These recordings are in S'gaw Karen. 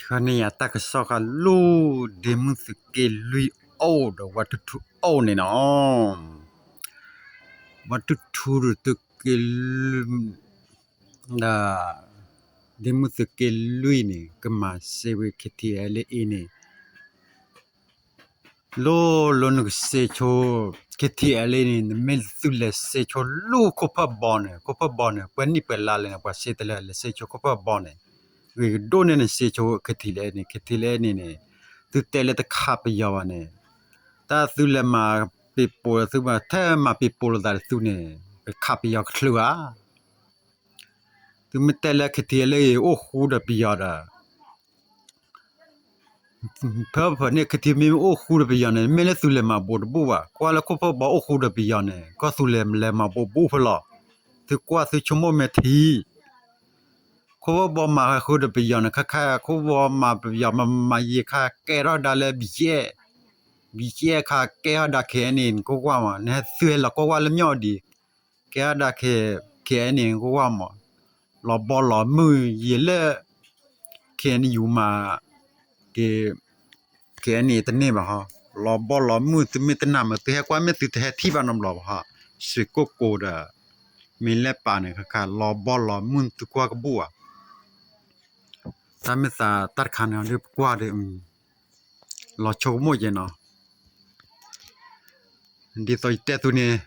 ခါန့ၣ်ယတၢ်ကစီၣ်ဃာ်လၢ ဒ့မုၣ်သုးက့လွံၢ်အိၣ်ဒီးဝါထူထူအိၣ်န့ၣ်နီၤ, ဝါထူထူဒီးသုးက့လွံၢ် ဒီး ဒ့မုၣ်သုးက့လွံၢ်န့ၣ် ကမၤစ့ဝဲ ခဲထံအဲလ့အ့န့ၣ် လိၤလိၤနကစ့ဆိ ခဲထံအဲလ့န့ၣ် နမ့ၢ်သုလဲၤစ့ဆိလၢခိၣ်ဖၢၣ်ဘီန့ၣ် ခိၣ်ဖၢၣ်ဘီန့ၣ် ပှဲၤနံၣ်ပှဲၤလါလဲၣ်န့ၣ် ပှၤစ့တလၢလဲၤစ့ဆိခိၣ်ဖၢၣ်ဘီန့ၣ် ဂ့ၤကဒိၣ်န့ၢ်နစ့ဆိ ခဲထံအဲလ့န့ၣ် ခဲထံအဲလ့န့ၣ်န့ၣ် သုတဲလၢတခးပယီၤဘၣ်န့ၣ် တၢ်သုလဲၤမၤပ့ၤပိာ်လၢသုဘၣ် ထဲမၤပ့ၤပိာ်လိာ်သးဒီးသုန့ၣ် ကခးပယီၤကချုးဧါ သုမ့ၢ်တဲလၢခဲထံအဲလ့အံၤ အိၣ်ဃူဒီးပယီၤဒီး ဖၢဖၢန့ၣ် ခဲထံမ့ၢ်အိၣ်ဃူဒီးပယီၤန့ၣ် မ့ၢ်လၢသုလဲၤမၤဘိးတဘူၣ်ဘၣ် ကွၢ်လၢခိၣ်ဖၢၣ်ဘီအိၣ်ဃူဒီးပယီၤန့ၣ် ကီၢ်သူလ့ၤလဲၤမၤဘိးဘူၣ်ဖဲလဲၣ် သုကွၢ်သုဆိကမိၣ်မဲာ်ထံ ခိၣ်ဖၢၣ်ဘီမၤဃုာ်ဒီးပယီၤန့ၣ် ခါခါ ခိၣ်ဖၢၣ်ဘီမၤပယီၤမၤမၤယံၤခါ ကဲထီၣ်ဒၣ်လၢ ဘံယဲၢ် ဘံယဲၢ်ခါ ကဲထီၣ်ဒၣ်ခဲအံၤန့ၣ် နကကွၢ်မး နသုဟဲလီၤကွၢ်ကွၢ်လၢမၠီၣ်ဒံး ကဲထီၣ်ဒၣ်ခဲ ခဲအံၤန့ၣ် နကကွၢ်မး လီၤဘီလီၤမုၢ်ယံၤလၢ ခဲအံၤန့ၣ်ယူၤမး က့ ခဲအံၤန့ၣ်တန့ၢ်ဘၣ်ဟီ လီၤဘီလီၤမုၢ် သုမ့ၢ်တနာ်မး သုဟဲကွၢ်မ့ၢ်သုတဟဲထံၣ်ဘၣ်နီတဘျီဘၣ်ဟီ စ့ၢ်ကိၣ်ကိၤဒီး မ့ၢ်လဲၣ်ပာ်န့ၣ် ခါခါ လီၤဘီလီၤမုၢ် သုကွၢ်ကဘူၣ်ဧါ တၢ်မ့ၢ်သးတၢ်တခါန့ၣ် ဒ်ပကွၢ်ဒီး လီၤဆိကမိၣ်ကဲနီၤ ဒ်သိးယတဲသုန့ၣ်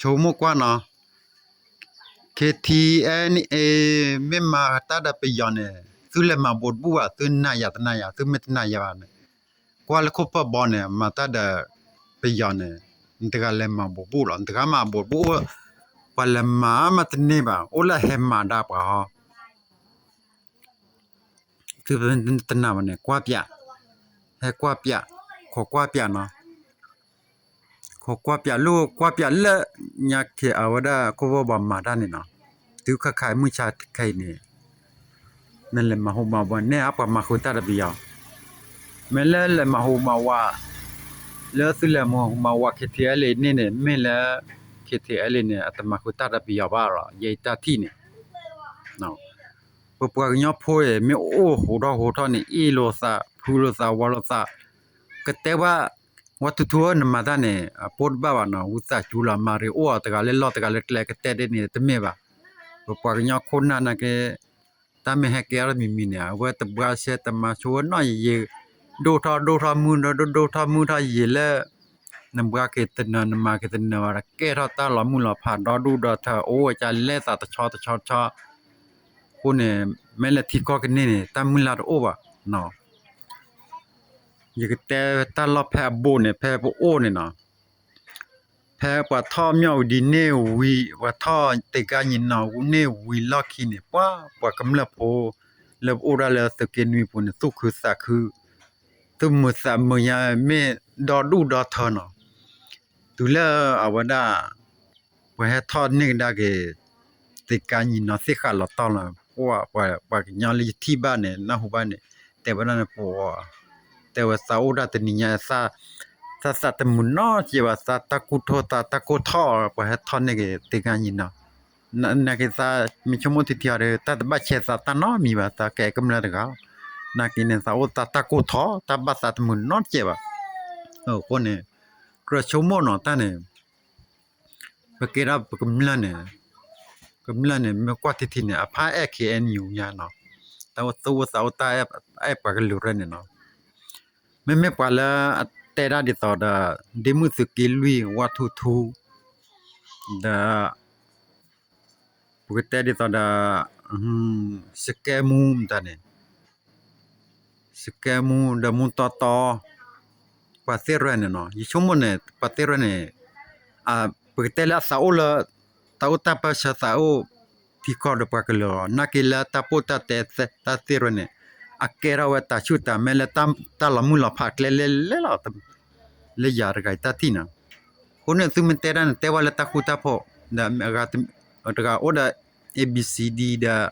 ဆိကမိၣ်ကွၢ်နီၤ ခဲထံအဲန့ၣ် မ့ၢ်မၤတၢ်ဒီးပယီၤန့ၣ် သုလဲၤမၤဘိးတဘူၣ်ဘၣ် သုနာ်ယၤတနာ်ယၤ သုမ့ၢ်တနာ်ယၤဘၣ်န့ၣ် ကွၢ်လၢခိၣ်ဖၢၣ်ဘီန့ၣ် မၤတၢ်ဒီးပယီၤန့ၣ် နတဂၤလဲၤမၤဘိးတဘူၣ်လီၤ နတဂၤမၤဘိးတဘူၣ် ပှၤလဲၤမၤမးတန့ၢ်ဘၣ် အိၣ်လၢဟဲမၤဒၣ်ပှၤဟီ သုတနာ်ဘၣ်န့ၣ် ကွၢ်ပၠး ဟဲကွၢ်ပၠး ခိးကွၢ်ပၠးနီၤ ခိးကွၢ်ပၠးလၢ ကွၢ်ပၠးလၢ ညါခ့အဝဲဒၣ်ခိၣ်ဖၢၣ်ဘီမၤတၢ်န့ၣ်နီၤ တုၤခါခါမုၢ်ဆါခဲအံၤန့ၣ် နလဲၤမၤဟူးမၤဝး နဲၣ်အါပှၤမၤဃုာ်တၢ်ဒီးပယီၤ မ့ၢ်လၢလဲၤမၤဟူးမၤဝး လၢသုလဲၤမၤဟူးမၤဝး ခဲထံအဲလ့န့ၣ်န့ၣ် မ့ၢ်လၢ ခဲထံအဲလ့န့ၣ် အတမၤဃုာ်တၢ်ဒီးပယီၤဘၣ်လီၤ ယဲအတၢ်ထံၣ်န့ၣ် ပပှၤကညီဖိအံၤ မ့ၢ်အိၣ်ဟူးထီၣ်ဟူးထီၣ်န့ၣ် အ့ၣ်လိာ်သး ဖုလိာ်သး ဝါလိာ်သး ကတဲဘၣ် ဝါထူထူဧၢ နမၤတၢ်န့ၣ် အပိၢ်တဘၣ်ဘၣ်နီၤ ဝံသးစူၤလီၤ မၤရ့အိၣ်အီၤ တဂၤလၢလီၢ်တဂၤလၢကျဲ ကတဲဒ်န့ၣ် တမ့ၢ်ဘၣ်. ပပှၤကညီခိၣ်နၢ်နာ်က့ တၢ်မ့ၢ်ဟဲကဲထီၣ်တမံၤမံၤန့ၣ် အဝဲတဘှါဆဲးတမၤဆိဝဲနီၢ်ယံာ်ယံာ် ဒိၣ်ထီၣ်ဒိၣ်ထီၣ်မုၢ်ဒီး ဒိၣ်ဒိၣ်ထီၣ်မုၢ်ထီၣ်ယံာ်လၢ နဘှါက့ၤတနၢၤ နမၤက့ၤတနၢၤဘၣ်ဒီး ကဲထီၣ်တၢ်လီၤမုၢ်လီၤဖး ဒီဒူၣ်ဒီထၢ အိၣ်ဝဲကလဲသးတဆီတဆီတဆီ အဃိန့ၣ် မ့ၢ်လဲၤထံကီၢ်ကန့ၢ်န့ၣ် တၢ်မုၢ်လၢ်တအိၣ်ဘၣ်နီၤ. ယကတဲတၢ်လီၢ်ဖဲအဘူးန့ၣ် ဖဲပအိၣ်န့ၣ်နီၤ ဖဲပှၤထီၣ်မၠီၣ်ဝံၤဒံးန့ၢ်ဝံၤ ပှၤထီၣ်တ့ၢ်ကါညီနီၤန့ၢ်ဝံၤလီၢ်ခံန့ၣ် ပှၤ ပှၤကမျၢၢ်ဖိ လၢပအိၣ်ဒၣ်လၢသုးက့နွံပူၤန့ၣ် သူၣ်ခုသးခု သူၣ်မုာ်သးမုာ်ညါ မ့ၢ်ဒီဒူၣ်ဒီထၢနီၤ. တုၤလၢအဝဲဒၣ် ပှၤဟဲထီၣ်န့ၢ်ကဒါက့ၤ တ့ၢ်ကါညီနီၤသ့ၣ်ဃာ်လီၤတီၢ်လီၤ ပှၤ ပှၤကညီလၢယထံၣ်ဘၣ်န့ၣ် နၢ်ဟူဘၣ်န့ၣ် တဲဝဲဒၣ်န့ၣ်ပှၤ တဲဝဲသးအိၣ်ဒၣ်တနံၤညါ သးသးတမုာ်နီတစဲးဘၣ် သးတၢ်ကူၣ်ထီၣ်သးတၢ်ကိၢ်ထီၣ် ပှၤဟဲထီၣ်န့ၢ်က့ၤတ့ၢ်ကါညီနီၤ နာ်က့သးမ့ၢ်ဆိကမိၣ်ထံထံအီၤဒီး တၢ်တဘၣ်ဆဲးသးတၢ်နီတမံၤဘၣ် သးကဲကမျၢၢ်တဂၤလီၤ. နာ်က့န့ၣ် သးအိၣ်သးတၢ်ကိၢ်ထီၣ် တၢ်ဘၣ်သးတမုာ်နီတစဲးဘၣ်. အဃိန့ၣ် ကြၢးဆိကမိၣ်နီၤတၢ်န့ၣ် ပကဲဒၣ်ပကမျၢၢ်န့ၣ် ကမျၢၢ်န့ၣ် မ့ၢ်ကွၢ်ထံထံန့ၣ် အဖးအဲၣ် ခ့အဲၣ်ယူၣ် ညါနီၤ တၢ်အိၣ်သးအိၣ်တၢ်အဲၣ်ပှၤကလုာ်ရဲၣ်န့ၣ်နီၤ မ့မ့ၢ်ပှၤလၢအတဲဒၣ်ဒ်သိးဒီး ဒ့မုၣ်သုးက့လွံၢ် ဝါထူထူ ဒီး ပကတဲဒ်သိးဒီး စကဲမူမတၤန့ၣ် စကဲမူဒီးမူတီတီ ပှၤသ့ၣ်ရဲၣ်န့ၣ်နီၤ ယဆိကမိၣ်န့ၣ် ပှၤသ့ၣ်ရဲၣ်န့ၣ် ပကတဲလၢအသးအိၣ်လၢ တၢ်အိၣ်တၢ်ပၢဆှၢသးအိၣ် ထံကီၢ်ဒီးပှၤကလုာ်လီၤ နာ်က့လၢတၢ်ပိၢ်တၢ်တဲတၢ်သ့ၣ်ရဲၣ်န့ၣ် အကဲထီၣ်ဝဲတၢ်ဆူၣ်တၢ်မဲလၢတၢ်လီၤမုၢ်လီၤဖးကျဲလဲၣ်လဲၣ်လီၤ လၢယၤတဂၤအံၤတၢ်ထံၣ်နီၤ အဃိန့ၣ်သုမ့ၢ်တဲဒၣ်န့ၣ် တဲဝဲလၢတၢ်ဃူတၢ်ဖိး ဒီးအဂၤတဂၤအိၣ်ဒီး A B C D ဒီး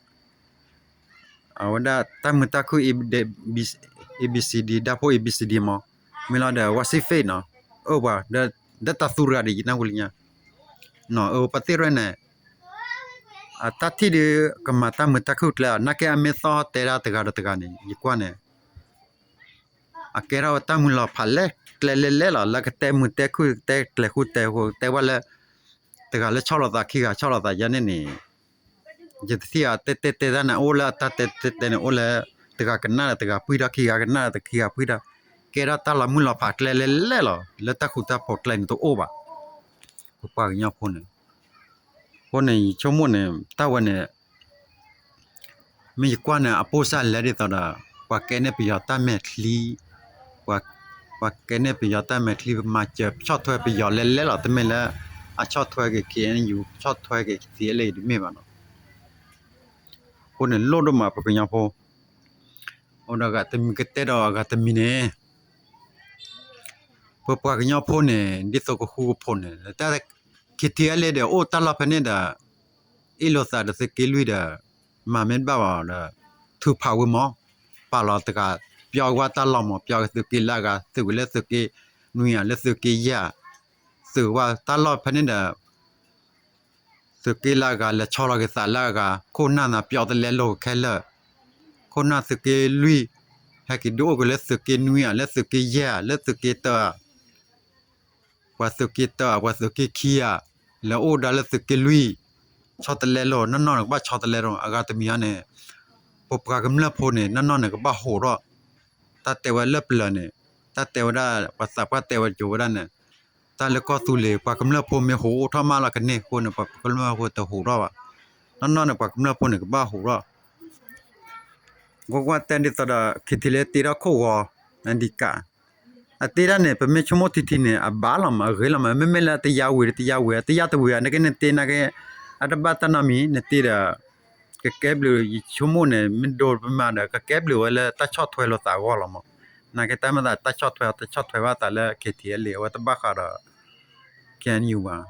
အဝဲဒၣ်တၢ်မုာ်တၢ်ခုၣ် A B C D ဒၣ်ဖိ A B C D မး မ့ၢ်လီၤဒီး ဝါစံၣ်ဖ့းနီၤ အၢပှၤ ဒီးတၢ်သူတဂၤဒီးယနၢ်ဟူလၢညါ ပှၤသ့ၣ်ရဲၣ်န့ၣ် အတၢ်ထံၣ်ဒုး ကမၤတၢ်မုာ်တၢ်ခုၣ်ကျဲလီၤ. နာ်က့အမ့ၢ်သီၣ်တဲဒၣ်တဂၤဒီးတဂၤန့ၣ် ယကွၢ်န့ၣ် အကဲထီၣ်ဝဲတၢ်မုာ်လီၤဖးလဲၢ်ကျဲလဲၢ်လဲၢ်လီၤ. လၢကတဲမုာ်တဲခုၣ်တဲကျဲၤဃူတဲဖိး တဲဝဲလၢ တဂၤလၢဆီၣ်လီၤသး ခံဂၤဆီၣ်လီၤသးယါန့ၣ်န့ၣ် ယတထံၣ်အတဲတဲတဲတၢ်န့ၣ် အိၣ်လၢအတၢ်တဲတဲတဲန့ၣ် အိၣ်လၢ တဂၤကနၣ်ဒီးတဂၤပှံၢ်ထီၣ် ခံဂၤကနၣ်ဒီးခံဂၤပှံၢ်ထီၣ်, ကဲထီၣ်တၢ်လီၤမုၢ်လီၤဖးကျဲလဲၢ်လဲၢ်လီၤ. လၢတၢ်ဃူတၢ်ဖိးကျဲန့ၣ်တအိၣ်ဘၣ်. ပပှၤကညီဖိန့ၣ် အဃိန့ၣ် ယဆိကမိၣ်န့ၣ် တၢ်ဝဲန့ၣ် မ့ၢ်ယကွၢ်န့ၣ် အပိၢ်စၢ်လဲၤဒ်သိးဒီး ပှၤကဲန့ၢ်ပယီၤတၢ်မဲာ်ချံ, ပှၤ ပှၤကဲန့ၢ်ပယီၤတၢ်မဲာ်ချံ ပမၤစၢၤဆီၣ်ထွဲပယီၤလဲၢ်လဲၢ်လီၤ. တမ့ၢ်လၢ အဆီၣ်ထွဲက့ၤ ခ့ၣ်အဲၣ်ယူၣ် ဆီၣ်ထွဲက့ၤ ထံၣ်အဲလ့ၣ် တမ့ၢ်ဘၣ်နီၤ. အဃိန့ၣ် လိၣ်ဒိၣ်မးပကညီဖိ အိၣ်ဒီးဂၤတမံၤကတဲဒီးအဂၤတမံၤန့ၣ် ပပှၤကညီဖိန့ၣ် ဒ်သိးကဃူကဖိးန့ၣ် တၢ် ခ့ၣ်ထံးအဲလ့ၣ်ဒီး အိၣ်တၢ်လီၢ်ဖဲန့ၣ်ဒီး အ့ၣ်လိာ်သးဒီးသုးက့လွံၢ်ဒီး မၤမ့ၢ်တဘၣ်ဘၣ်ဒီး ထုးဖးဝံၤမး, ပာ်လီၤတဂၤ ပျီကွၢ်တၢ်လီၢ်မး, ပျီက့ၤသုးက့လၢအဂၤ, သုးက့လၢသုးက့နွံဧါ, လၢသုးက့ယဲၢ်ဧါ, သုးဝဲတၢ်လီၢ်ဖဲန့ၣ်ဒီး သုးက့လၢအဂၤ လဲၤဆီလီၤက့ၤသးလၢအဂၤ, ခိၣ်နၢ်နၤပျီတလဲလိာ်ခဲလၢာ်, ခိၣ်နၢ်သုးက့လွံၢ် ဟဲက့ၤဒုးအိၣ်က့ၤလၢသုးက့နွံဧါ, လၢသုးက့ယဲၢ်ဧါ, လၢသုးက့တၢဧါ, ပှၤသုးက့တၢဧါ, ပှၤသုးက့ခံဧါ, လဲၤအိၣ်ဒၣ်လၢသုးက့လွံၢ်, ဆီတလဲလိာ်, နီၢ်နီၢ်န့ၣ် ကဘၣ်ဆီတလဲလိာ်, အဂၤတမံၤဧါန့ၣ်, ပပှၤကမျၢၢ်ဖိန့ၣ် နီၢ်နီၢ်န့ၣ် ကဘၣ်ဟးထီၣ်, တၢ်တဲဝဲလၢပျၢၤန့ၣ်, တၢ်တဲဝဲဒၣ် ပှၤသးပှၢ်တဲဝဲကၠိဝဲဒၣ်န့ၣ်, တၢ်လၢကီၢ်သူလ့ၤ ပှၤကမျၢၢ်ဖိမ့ၢ်ဟးထီၣ်မးလီၤကန့ၢ်အဃိန့ၣ် ပှၤကမျၢၢ်ဖိတဟးထီၣ်ဘၣ်, နီၢ်နီၢ်န့ၣ် ပှၤကမျၢၢ်ဖိန့ၣ် ကဘၣ်ဟးထီၣ် ကွၢ်ကွၢ်တဲဒ်သိးဒီး ခ့ၣ်ထံးလၢတ့ထီၣ်ခိၣ်ဂီၤ, နဒံးကး, အတ့ဒၣ်န့ၣ် ပမ့ၢ်ဆိကမိၣ်ထံထံန့ၣ် အဘၣ်လီၤမး အဂ့ၤလီၤမး, မ့မ့ၢ်လၢတယါဝံၤ တယါဝံၤ တယါတဝံၤ နက့န့ၣ်တ့နာ်က့, အတဘၣ်တၢ်နီတမံၤ နတ့ဒီး ကကဲဘျုး ယဆိကမိၣ်န့ၣ် မ့ၢ်ဒိပမၤဒီး ကကဲဘျုးဝဲလၢတၢ်ဆီၣ်ထွဲလိာ်သးအဂီၢ်လီၤမး, နာ်က့တၢ်မ့ၢ်သးတၢ်ဆီၣ်ထွဲ တဆီၣ်ထွဲဘၣ်သးလၢ ခ့ၣ်ထံးလံ အဝဲတဘၣ်ဃးဒီး ခ့ၣ်အဲၣ်ယူၣ်ဘၣ်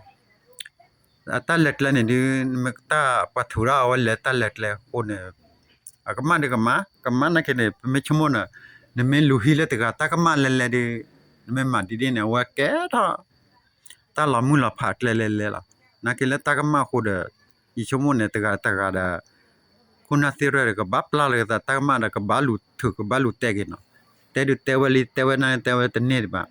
အတၢ်လဲၤကျဲန့ၣ်ဒုး နမ့ၢ်တၢ်ပှၤထုးထီၣ်အဝဲလဲၤတၢ်လဲၤကျဲအဃိန့ၣ်, အကမၣ်ဒုးကမၣ်, ကမၣ်နာ်က့န့ၣ် ပမ့ၢ်ဆိကမိၣ်န့ၣ်, နမ့ၢ်လူၤဟံးလၢတဂၤတၢ်ကမၣ်လဲၤလဲၤဒုး, နမ့ၢ်မၤဒ်ဒ်န့ၣ် အဝဲကဲထီၣ် တၢ်လီၤမုၢ်လီၤဖးကျဲလဲၤလဲၤလီၤ. နာ်က့လၢတၢ်ကမၣ်အဃိဒီး, ယဆိကမိၣ်န့ၣ် တဂၤတဂၤဒီး ခိၣ်နၢ်သ့ၣ်ရဲၣ်ဒီး ကဘၣ်ပျၢ်လီၤက့ၤသးတၢ်ကမၣ်ဒီး ကဘၣ်လူၤထုး ကဘၣ်လူၤတဲက့ၤနီၤ, တဲဒုးတဲဝဲလံ တဲဝဲန့ၣ် တဲဝဲတန့ၢ်ဘၣ်,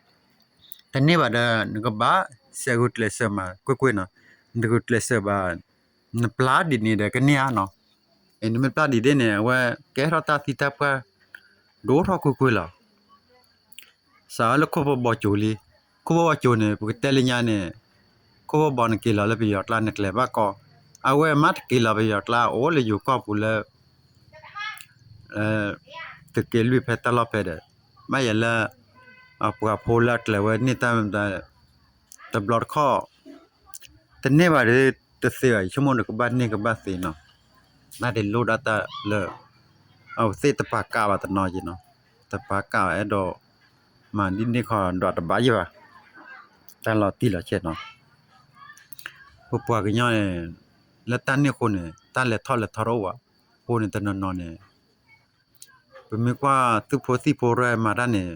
တန့ၢ်ဘၣ်ဒီး နကဘၣ်စဲးဂုာ်ကျဲးစၢးမၤကွ့ၢ်ကွ့ၢ်နီၤ, နတဂုာ်ကျဲးစၢးဘၣ်, နပျၢ်ဒ်န့ၣ်ဒီးကန့ၢ်ဧါနီၤ, အနမ့ၢ်ပျၢ်ဒ်န့ၣ် အဝဲကဲထီၣ်တၢ်သံတၢ်ပှၢ် ဒိၣ်ထီၣ်ကွ့ၢ်ကွ့ၢ်လီၤ. စးလၢခိၣ်ဖီဘီကၠိလံ, ခိၣ်ဖီဘီကၠိန့ၣ် ပကတဲလၢညါန့ၣ်, ခိၣ်ဖီဘီန့ၣ်က့ၤလီၤလၢပယီၤကျါန့ၣ် ကျဲၤဘၣ်ကီ, အဝဲမ့ၢ်တက့ၤလီၤပယီၤကျါ အိၣ်လၢယိၤကီၢ်ပူၤလၢ သုးက့လွံၢ်ဖဲတၢ်လီၢ်ဖဲဒီး, ဘၣ်ယၤလၢ အပှၤဖိလၢအကျဲၤဝဲန့ၢ်တၢ်မတၤ တဘျီတခီၣ် တန့ၢ်ဘၣ်ဒီး တသ့ဘၣ် ယဆိကမိၣ်ဒီးကဘၣ်န့ၢ်ကဘၣ်သ့နီၤ, ဘၣ်ဒ်လိၣ်ဒၣ်တၢ်လၢ အဝဲသ့ၣ်တပာ်ကၢ်ဘၣ်တနီၤက့နီၤ, တပာ်ကၢ်ဘၣ်အဲၣ်ဒိး မၤဒ်န့ၣ်ခီဒွးတဘၣ်ယံၤဘၣ်, တၢ်လီၤတံၢ်လီၤဆဲးနီၤ, ပပှၤကညီန့ၣ် လၢတၢ်န့ၣ်အဃိန့ၣ် တၢ်လဲၤထီၣ်လဲၤထီတအိၣ်ဘၣ်, အဃိန့ၣ်တနီၤနီၤန့ၣ် ပမ့ၢ်ကွၢ်သုးဖိသံၣ်ဖိရဲၣ်မၤတၢ်န့ၣ်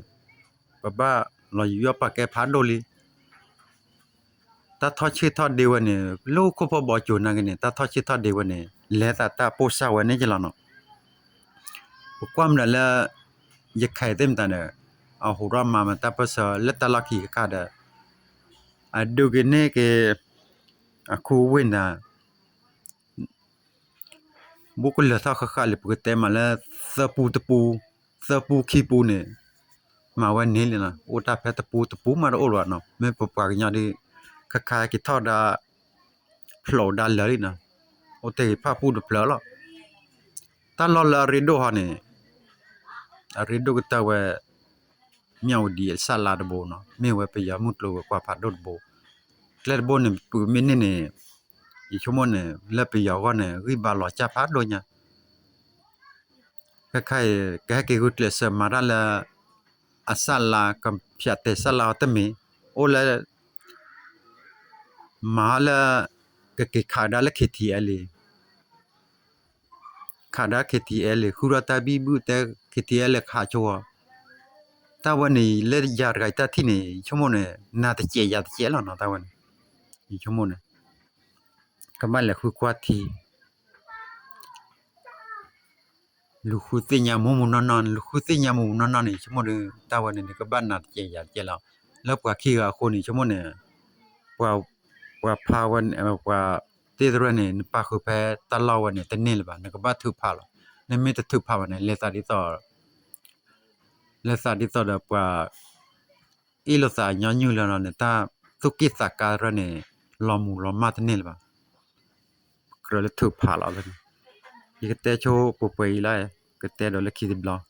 ပဘၣ်လီၤယူးယီၣ်ပာ်ကဲဖးဒိၣ်လံ. တၢ်ထီၣ်ဆ့ၣ်ထီၣ်ဒ့ဝဲန့ၣ် လၢခိၣ်ဖီဘီကၠိနာ်က့န့ၣ် တၢ်ထီၣ်ဆ့ၣ်ထီၣ်ဒ့ဝဲန့ၣ် လဲၤသးတၢ်ပိၢ်စၢ်ဝဲန့ၣ်က့လီၤနီၤ. ပကွၢ်မနုၤလၢ ရခိုင်သ့ၣ်မတၤဒီး အဟူးထီၣ်မၤမတၢ်ပၢၢ်ဆၢလၢတၢ်လီၢ်ခံခါဒီး အဒုးက့ၤန့ၢ်က့ၤ အခူဝ့ၢ်နၤ ဘူးကလၢၤထီၣ်ဃၣ်ဃၣ်လံ ပကတဲမးလၢ သၢပူတပူ, သၢပူခံပူန့ၣ် မၤဝဲန့ၢ်လံနီၤ, အိၣ်တၢ်ဖဲတပူတပူမးတအိၣ်လၢၤဘၣ်နီၤ, မ့ၢ်ပပှၤကညီဒ် ခါခါက့ၤထီၣ်ဒၣ် ဖျိးဒၣ်လၢာ်လံနီၤ, အိၣ်တ့ၢ်ဖၣ်ပူၣ်တဖျၢၣ်လီၤ. တၢ်လီၢ်လၢအရ့ဒိၣ်ဟီန့ၣ် အရ့ဒိၣ်ကတၢၢ်ဝဲ မၠၣ်ဝတံၤအဆၣ်လါတဘိနီၤ, မ့ၢ်ဝဲပယီၤမုၢ်ကျိၤဝဲၤကွာ်ဖးဒိၣ်တဘိ, ကျဲတဘိန့ၣ် ပမ့ၢ်န့ၢ်န့ၣ် ယဆိကမိၣ်န့ၣ် လၢပယီၤအဂီၢ်န့ၣ် ဂံၢ်ဘါလီၤကၢ်ဖးဒိၣ်ညါ, ခဲခါအံၤ ကဟဲက့ၤဂုာ်ကျဲးစၢးမၤတၢ်လၢ အဆၣ်လါ ကဖၠးတဲာ်ဆၣ်လါအီၤတမ့ၢ်, အိၣ်လၢ မၤလၢ ကက့ၤခးဒၣ်လၢ ခ့ၣ်ထံးအဲလ့ၣ် ခးဒၣ် ခ့ၣ်ထံးအဲလ့ၣ် ဃုထီၣ်တၢ်ဘံၣ်ဘုၣ်တဲ ခ့ၣ်ထံးအဲလ့ၣ်ခးဆိအီၤ, တၢ်ဝဲန့ၣ် လၢယၤတဂၤအံၤတၢ်ထံၣ်န့ၣ် ယဆိကမိၣ်န့ၣ် နၤတစဲးယၤတစဲးလီၤနီၤ, တၢ်ဝဲန့ၣ် ယဆိကမိၣ်န့ၣ် ကဘၣ်လဲၤဃုကွၢ်ထံ လူၤဃုသ့ၣ်ညါမူးမူးနီၢ်နီၢ်, လူၤဃုသ့ၣ်ညါမူးမူးနီၢ်နီၢ်န့ၣ် ဆိကမိၣ်ဒီး တၢ်ဝဲန့ၣ် နကဘၣ်နာ်တကဲးယၤတကဲးလီၤ. လၢပှၤခံဂၤအဃိန့ၣ် ဆိကမိၣ်န့ၣ် ပှၤ ပှၤဖးဝဲ ပှၤသ့ၣ်တရၢၢ်န့ၣ် နပာ်ဃုာ်ဖဲတၢ်လီၢ်ဝဲန့ၣ် တန့ၢ်လၢၤဘၣ်, နကဘၣ်ထုးဖးလီၤ. နမ့ၢ်တထုးဖးဘၣ်န့ၣ် လဲၤသးဒ်သိး လဲၤသးဒ်သိးဒီးပှၤ အ့ၣ်လိာ်သးညီနုၢ်လၢလီၤန့ၣ် တၢ်သူၣ်က့ၣ်သးကါတရၢၢ်န့ၣ် လီၤမူၤလီၤမၢ်တန့ၢ်လၢၤဘၣ်. ကြၢးလၢထုးဖးလီၤန့ၣ်, ယကတဲဆိပှဲၤပှဲၤအံၤလီၤ, ကတဲဒီးလၢခံတဘျီ.